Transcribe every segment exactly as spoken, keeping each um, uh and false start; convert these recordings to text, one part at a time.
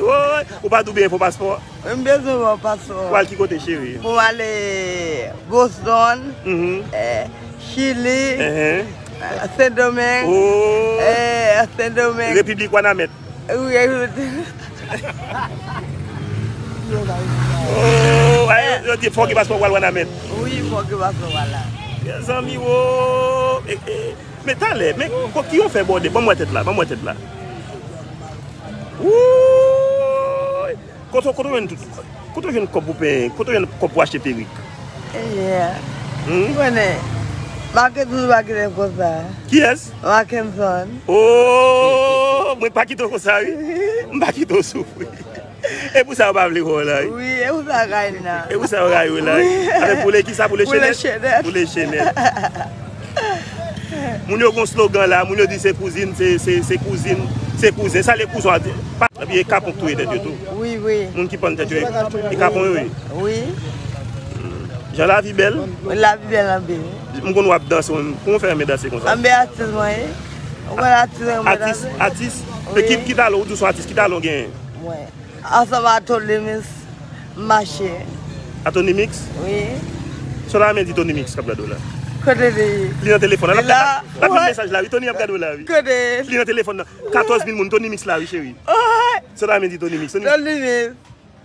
Woy, ou pa tou byen fè paspò? M bezwen fè paspò. Pou al ki kote, cheri? Pou m ale Boston, Mhm. eh, Chili, Ehe. eh, Sendomeng, Oh. eh, Sendomeng. Repiblik Wanament. Wi, Repiblik. Oh, ay, yo, yo di fò gen paspò pou al Wanament. Wi, fò gen paspò pou al la. Mezanmi, wo. E, e, men talè, men ko-, ki yon fè bòde? Ban m wè tèt la, ban m wè tèt la. Wouy! Kote, kote w jwenn tout? Kote w jwenn kòb pou penyen? Kote w jwenn kòb pou achte perik? Yeah. Hmm? Ou konnen, Marc Anthony pa genlè konsa. Kiyès? Marc Anthony. Oh, mwen pa kite w konsa, wi. M pa kite w soufri. E pou sa yo pa vle wè w la, wi. Wi, e pou sa yo rayi m nan. E pou sa yo rayi w la, wi. Avèk pou le kisa? Pou le Pou le chenèt? Chenèt. Pou le chenèt. Moun yo gon slogan la, moun yo di se kouzin, se, se, se kouzin, se kouzen. Sa le kouzon a di, pa, epi e kapon k touye tèt yo tou. Wi, wi. Moun ki pann tèt yo, e kapon yo ye. Wi. Jan lavi bèl. Wi, lavi bèl anpil. M konn w ap danse, w menm. Kòman w fè renmen danse konsa? Anben atis mwen ye. Ou konn atis mwen, mwen Atis, danse. Atis. Men ki, Wi. Ki talan, ou di w se yon atis, ki talan w genyen? Mwen. Ansanm a Tony Mix, m mache. A Tony Mix? Wi. Sa w ta renmen di Tony Mix k ap gade w la? Kote li ye? Li nan telefòn nan. Li la? L ap, l ap, l ap li mesaj la, wi. Tony ap gade w la, wi. Kote? Li nan telefòn nan. Katòz mil moun, Tony Mix la, wi, cheri. Oy! Sa w ta renmen di Tony Mix? Tony Mix. Tony Mix.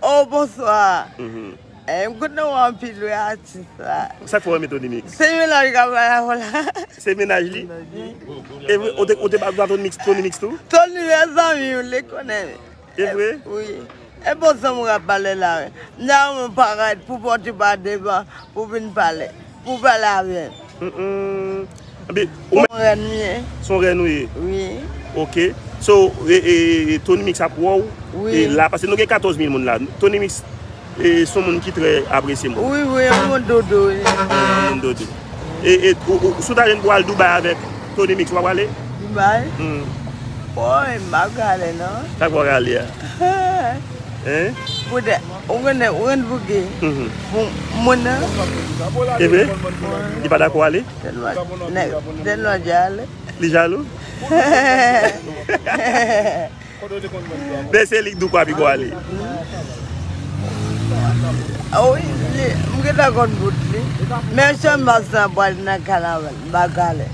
Oh, bonswa. Mhm. Eh, m kontan wè w anpil, wi, atis la. Sa k fè w renmen Tony Mix? Se mennaj k ap pale avè w la. Se mennaj li? E vre, ou te, ou te bat Tony Mix, Tony Mix tou? Tony Mix, zanmi m, li konnen. E vre? Wi. E bon zanmi w ap pale la, wi. M ta renmen w parèt pou pòt ou pa devan, pou vin pale. Pou pale avè m. Mm, mm. Epi, ou menm, Son rèn m ye. Se yon rèn ou ye? Wi. Ok. So, e, e, Tony Mix ap wè w, Wi. E, la, paske nou gen katòz mil moun la. Tony Mix, e, se yon moun ki trè apresye moun. Wi, wi, yon moun dodo, wi. Yon moun dodo. E, e, ou, ou, si w ta jwenn pou al Dubai avèk Tony Mix, w ap prale? Dubai? Hmm. Woy, m ap prale, non. Sa k fè w prale a? Hein? Poutèt, ou konnen, ou konn pouki? Mhm. Pou moun nan. E vre? Wi. Li pa dakò ale? Tèlman, nèg, tèlman jalou. Li jalou? Men se li k di w pa pi gwo ale. Ah wi, li, m gentan konn bout li. Men sèlman sa pral nan kanaval, m pa prale.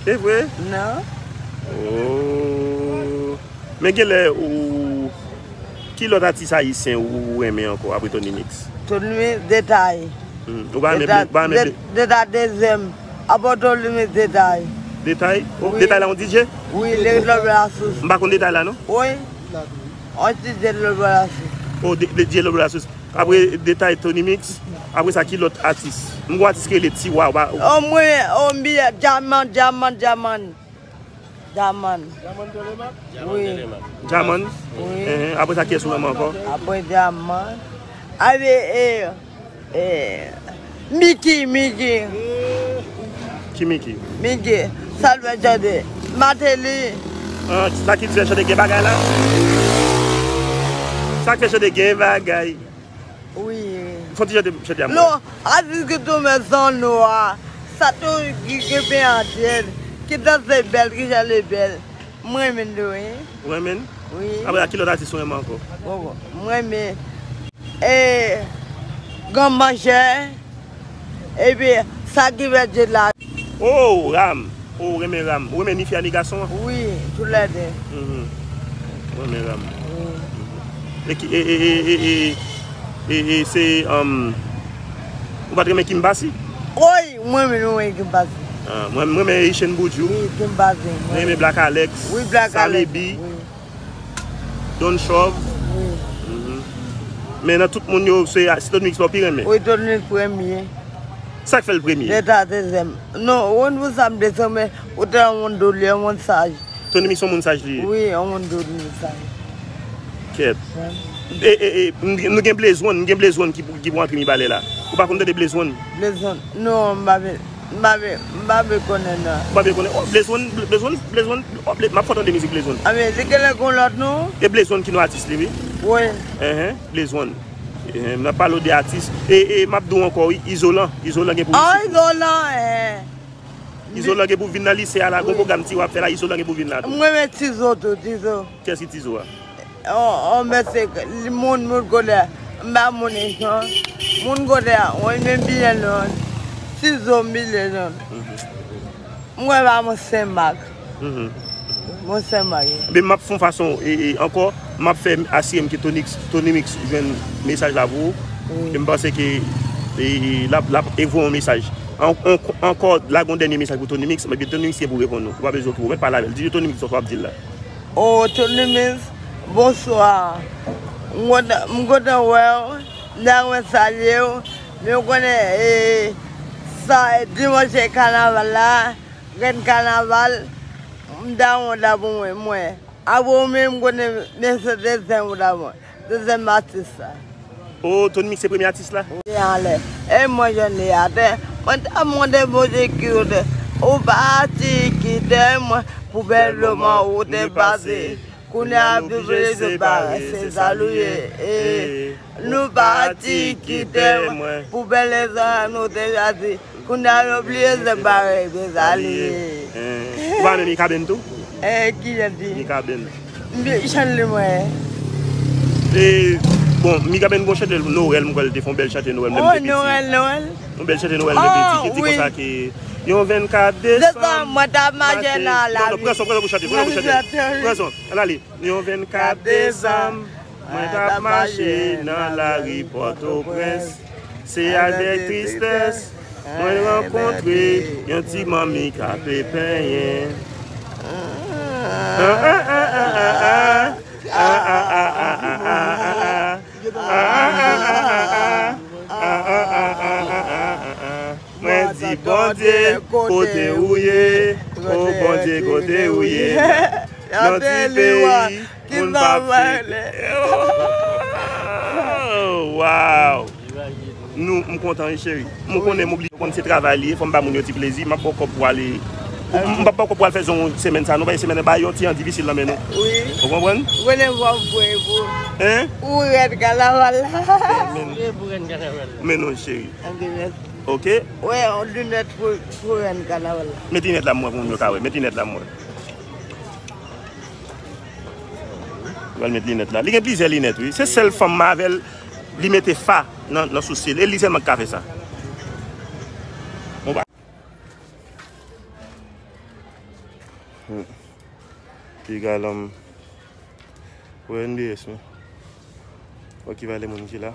E vre? Non. Oh. Men genlè ou, ki lòt atis ayisyen ou, ou renmen ankò apre Tony Mix? Tony Mix, Detay. Hmm. Ou pa renmen Detay, Bl-, ou pa renmen Bl-, Detay dezyèm. Apre Tony Mix, Detay. Detay? Oh, wi. Detay la yon D J? Wi, li ret lòt bò lasous. M pa konn Detay la, non? Wi. On D J lòt bò lasous. Oh, D-, D J lòt bò lasous. Apre Detay, Tony Mix. Apre sa, ki lòt atis? M gon atis ki rele Tiwa, ou pa, ou Oh, mwen, oh, m byen, Dyaman, Dyaman, Dyaman. Dyaman. Dyaman Telemak? Wi. Dyaman? Wi. Ehe. Apre sa, kiyès ou renmen ankò? Apre Dyaman. Apre, e, e, Miki, Miki. Ki Miki? Miki. Sa l fè chante. Mateli. Ah, sa ki fè chante gen bagay la? Sa ki fè chante gen bagay? Wi. Fè yon ti chante, chante a mwen. Non, atis ki tou men san nou a. Sa tou ki, ki pen an tèt, ki danse bèl, ki chante bèl. Mwen renmen l tou, wi. Ou renmen l? Wi. Apre sa, ki lòt atis ou renmen ankò? Bon, bon. Mwen renmen, e, Gran Manjè, epi sa ki fè Dye la. Oh, Ram. Oh, ou renmen Ram. Ou renmen ni fi a ni gason an? Wi, toulède. Mhm. Ou renmen Ram. Wi. E ki, e, e, se, um, ou pa t renmen Kim Basi? Woy, mwen menm, mwen renmen Kim Basi. Ah, mwen, mwen renmen Echèn Boudjou. Wi, Kim Basi. Mwen renmen Black Alex, Wi, Black Alex. Samy B, wi. Don Chòv. Wi. Mhm. Men nan tout moun yo, se, se Tony Mix la ou pi renmen? Wi, Tony Mix premye. Sa k fè l premye? Leta dezyèm. Non, ou konn pou sa m desann, men ou te yon moun doli, yon moun saj. Tony Mix yon moun saj li ye? Wi, yon moun doli, saj. Kèt. Wi. E, e, e, m, nou gen Blaze One, m gen Blaze One ki pou, ki pou antre Mibalè la. Ou pa konn tande Blaze One? Blaze One. Non, m pa vle, m pa vle, m pa vle konnen non. Ou pa vle konnen? Oh, Blaze One, Blaze One, Blaze One, oh, Bla-, m ap fè w tande mizik Blaze One. A, men, li genlè gon lòt non? E Blaze One ki non atis li, wi. Wi. Enhen, Blaze One. Enhen, m ap pale w de atis. E, e, m ap di w ankò, wi, Izolan. Izolan gen pou Ah, Izolan, eh. Izolan gen pou vin nan lise a la, gon pwogram Tiwa ap fè la, Izolan gen pou vin la tou. Mwen renmen Tizo tou, Tizo. Kiyès ki Tizo a? On, on mesye, moun, moun kote a, m pa moun ijan, moun kote a, on men bilen non, si zo bilen non. M wè pa moun Senmak. Moun Senmak. Ebyen, m ap fè yon fason, e, e, ankò, m ap fè asire m ke Tonix, Tonimix jwenn mesaj la pou ou. E m panse ke, e, e, l ap, l ap voye yon mesaj. An-, an-, ankò, lage yon dènye mesaj pou Tonimix, ebyen Tonimix gen pou reponn ou. Ou pa bezwen okipe w, mèt pale avè l. Di Tonimix sa w ap di l la. O, Tonimix, bonswa. M kontan, m kontan wè w. Mwen salye w. Men w konnen, e, sa, e, dimanch se kanaval la. Grenn kanaval, m ta wont la pou mwen, mwen. Apre w menm, m konnen mesye dezyèm ou ta wont. Dezyèm atis la. O, Tony Mix se premye atis la? Wi, anlè. E mwen jwenn li atè. Mwen ta mande Bondye ki kote. Ou pati kite mwen pou bèl moman ou te pase. Kounye a bliye se bare, se sa li ye. E nou pati kite mwen pou bèl lezan nou te chwazi. Kounye a yo bliye se bare, se sa li ye. Ou pa renmen Mikaben tou? E, ki jan di? Mikaben. M byen chante li mwen. E, bon, Mikaben gon chante Nwèl, m kwè l te fè yon bèl chante Nwèl, lè m te piti. Nwèl, Nwèl. Yon bèl chante Nwèl lè m te piti, ki di konsa ke yon vennkat desanm, mwen t ap mache nan lari. Non, non, pran son, pran son pou chante, pran son pou chante. Pran son, ann ale. Yon vennkat desanm, mwen t ap mache nan lari Pòtoprens. Se avèk tristès mwen rankontre yon ti manmi k ape penyen. Mwen di, Bondye, kote ou ye? O Bondye, kote ou ye? Nan ti peyi moun pa fete. Oh, wow! Nou, m kontan, wi, cheri. M konnen m oblije konn se travay li ye, fò m ba moun yo ti plezi. M ap ba w kòb pou ale. M p ap ba w kòb pou al fè zon semèn sa, non, paske semèn nan bay yon ti jan difisil nan men nou. Wi. Ou konprann? Ou konnen fò m voye pou ou. Hein? Ou rèd kanaval la. Men, men non, cheri. Ok, mèsi. Ok? Wè, yon linèt pou, pou rèn kanaval la. Met linèt la, mwen, pou moun yo ka wè. Met linèt la, mwen. Li pral met linèt la. Li gen plizyè linèt, wi. Se sèl fanm m avè l, li mete fa nan, nan sousye l. E li sèlman ki ka fè sa. Bon, ba- Hmm. Piga lòm. Wè N B S, men. Wè ki valè moun ki la.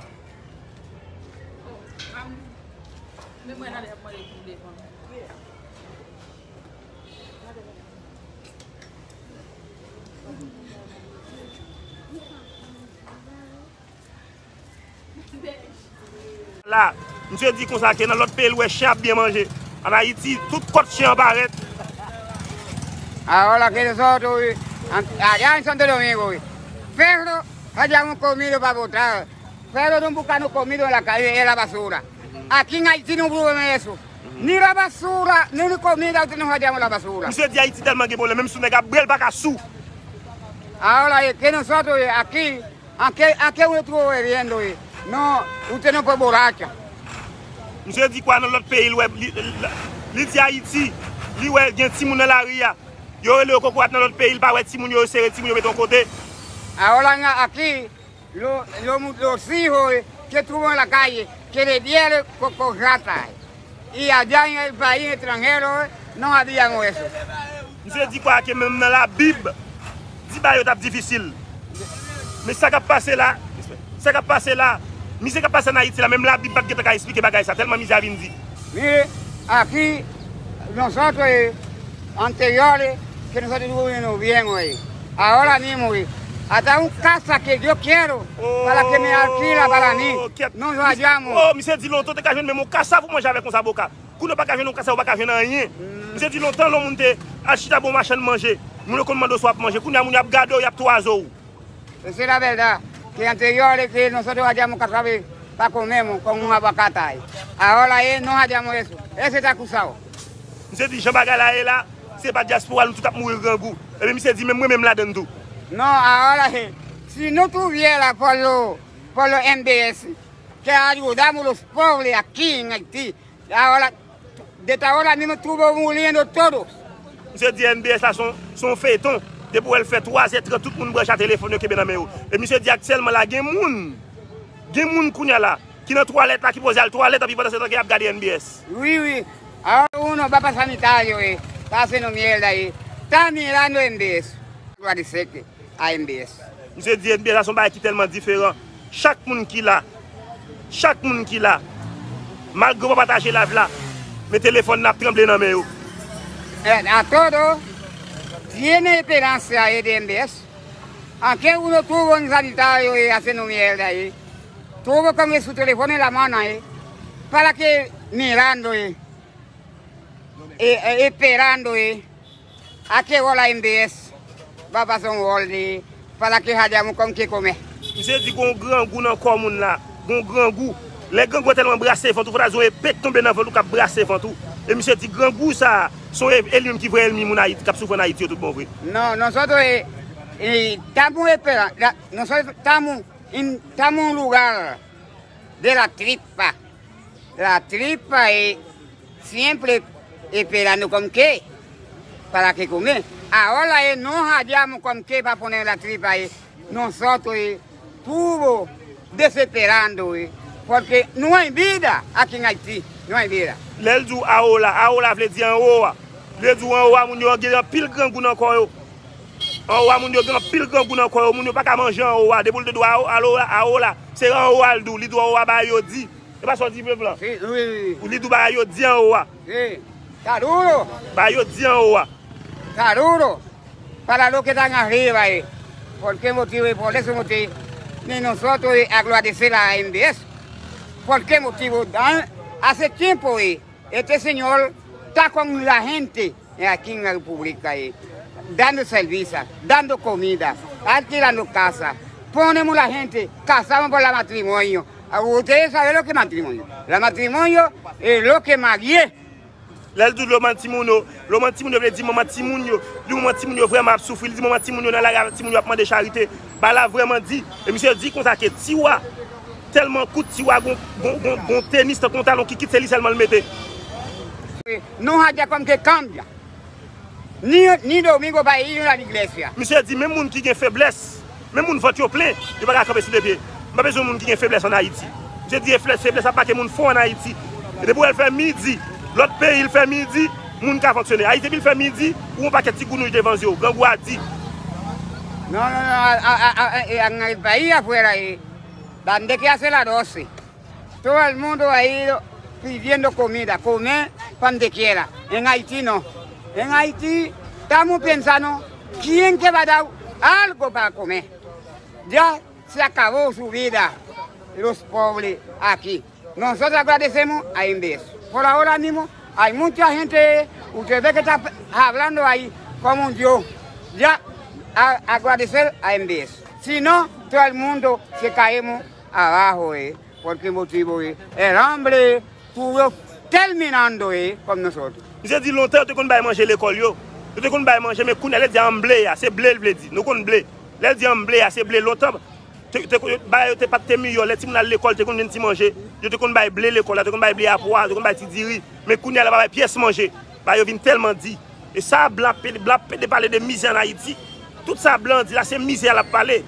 La, misye di konsa ke nan lòt peyi l wè chen ap byen manje. An Ayiti, tout kòt chen an parèt. Ahora que nosotros, an-, allá en Santo Domingo, eh, perro hallamos comido para botar, pero nunca nos comido en la calle, en la basura. Aquí en Haití no hubo eso. Ni la basura, ni comida, no hallamos la basura. Misye di Ayiti tèlman gen pwoblèm, menm si nèg ap bwè, l pa ka sou. Ahora es que nosotros, eh, aquí Anke, anke ou twò wè vyen do e. Non, ou te nan pwen boracha. Misye di kwa nan lòt peyi, li wè, li, li, li di Ayiti, li wè gen timoun nan lari a. Yo rele yo kokorat nan lòt peyi, li pa wè timoun yo, yo sere timoun yo mete yon kote. Ahora nga aquí, lo, lo, los hijos, eh, que tuvo en la calle, que le dieron co-, con rata, eh. Y allá en el país extranjero, eh, no habíamos eso. Misye di kwa ke menm nan Labib, di bagay yo t ap difisil. Men sa k ap pase la, sa k ap pase la, mizè k ap pase ann Ayiti la, menm Labib pa t gentan ka esplike bagay sa, tèlman mizè a vin di. Mire, aquí nosotros, eh, anteriores, que nosotros tuvimos bien, eh. Ahora mismo, eh, hasta un casa que yo quiero para que me alquila para mí. Oh, kèt. No hallamos. Oh, misye di lontan ou te ka jwenn menm yon kasa pou manje avèk yon zaboka. Kounye a ou pa ka jwenn yon kasa, ou pa ka jwenn anyen. Misye di lontan lè yon moun te al chita bò yon machann manje, moun yo konn mande w si w ap manje. Kounye a moun yo ap gade w, y ap twaze w. Esa es la verdad, que anteriores que nosotros hallamos casabe pa comemos con un aguacate. Ahora es, no hallamos eso. Ese está acusado. Misye di jan bagay la ye la, se pa dyaspora nou tout ap mouri grangou. Epi misye di menm mwen menm ladann tou. No, ahora, eh, si no tuviera por lo, por lo M B S, que ayudamos los pobres aquí en Haití, ahora, desde ahora mismo estuvo muriendo todos. Misye di N B S la se yon, se yon feyton. Depi w wè l fè twazè trant, tout moun branche a telefòn yo kenbe nan men yo. E misye di aktyèlman la, gen moun, gen moun kounye a la, ki nan twalèt la, ki poze al twalèt, anpi pandan se tan ke y ap gade N B S. Wi, wi. A, ou non, pa pa sanitay yo, e. Pa se non myèl la, e. Ta Milano N B S. Lwa de sèk a N B S. Misye di N B S la se yon bagay ki tèlman diferan. Chak moun ki la, chak moun ki la, malgre w pa pataje live la, men telefòn nan ap tranble nan men yo. Eh, a todo tiene esperanza, eh, de N B S, aunque uno tuvo un sanitario, eh, hace no mierda, eh. Tuvo con su teléfono en la mano, eh, para que mirando, eh, eh, eh, esperando, eh, a que bola N B S va pasar un gol de para que haya un con que comer. Misye di gon grangou nan kò moun la, gon grangou. Lè grangou an tèlman brase vant ou, fò ta di yon epe k tonbe nan vant ou k ap brase vant ou. E misye di grangou sa a, se yon e- e li menm ki vrè ènmi moun Ayiti, k ap soufri ann Ayiti yo tout bon vre. No, nosotros, eh, eh, estamos esperando, nosotros estamos en, estamos en un lugar de la tripa. La tripa es siempre esperando con qué, para que comer. Ahora, eh, no hallamos con qué para poner la tripa, eh, nosotros, eh, tuvo desesperando, eh, porque no hay vida aquí en Haití, no hay vida. Lè l di w awo la, awo la vle di anwo a. Vle di w anwo a, moun yo gen anpil grangou nan kò yo. Anwo a, moun yo gen anpil grangou nan kò yo. Moun yo pa ka manje anwo a. Depi w te di w awo, awo la, se anwo a l di w. Li di w anwo a, bagay yo di. E pa sa w di, Veuve lan? Si, wi, wi. Ou li di w bagay yo di anwo a. Si. Está duro. Bagay yo di anwo a. Está duro. Para lo que están arriba, eh. ¿Por qué motivo? Y por eso motivo. Ni nosotros, eh, agradecer a N B S. ¿Por qué motivo? Dan, hace tiempo, eh, este señor está con la gente, eh, aquí en la República, eh, dando servicio, dando comida, alquilando casa. Ponemos la gente, casamos por la matrimonio. Ah, ustedes saben lo que es matrimonio. La matrimonio es lo que marié. Lè l di w manman timoun yo, manman timoun yo vle di manman timoun yo. Li manman timoun yo vrèman ap soufri. Li di manman timoun yo nan lari avèk timoun yo ap mande charite. Bagay la vrèman di. E misye di konsa ke Tiwa tèlman kout, Tiwa gon, gon, gon, gon tenis tankou yon talon ki kit, se li sèlman l mete. No haya con qué cambia. Ni, ni domingo para ir a la iglesia. Misye di menm moun ki gen feblès, menm moun vant yo plen, yo pa ka kanpe sou de pye. M pa bezwen moun ki gen feblès ann Ayiti. Misye di feblès, feblès ap make moun fò ann Ayiti. E depi w wè l fè midi, lòt peyi l fè midi, moun ka fonksyone. Ayiti depi l fè midi, ou yon pakèt ti gounouy devan zye w, grangou a di. No, no, no, a, a, a, a, a, en el país afuera, eh, donde que hace las doce. Todo el mundo ha ido pidiendo comida, comer pan de quiera. En Haití no. En Haití estamos pensando quién que va a dar algo para comer. Ya se acabó su vida los pobres aquí. Nosotros agradecemos a N B S. Por ahora mismo hay mucha gente, usted ve que está hablando ahí como un Dios. Ya a- agradecer a N B S. Si no, todo el mundo se caemos abajo, eh. Por qué motivo, eh? El hambre tuvo terminando, eh, con nosotros. Misye di lontan yo te konn bay manje lekòl yo. Yo te konn bay manje, men kounye a lè di hambre a, se ble l vle di. Nou konn ble. Lè l di hambre a, se ble. Lontan, te, te, bagay yo te pa t te miyò. Lè timoun al lekòl, te konn jwenn ti manje. Yo te konn bay ble lekòl la, te konn bay ble a pwa, te konn bay ti diri. Men kounye a la, pa bay pyès manje. Bagay yo vin tèlman di. E sa blan ap pede, blan ap pede pale de mizè ann Ayiti. Tout sa blan di la, se mizè a l ap pale.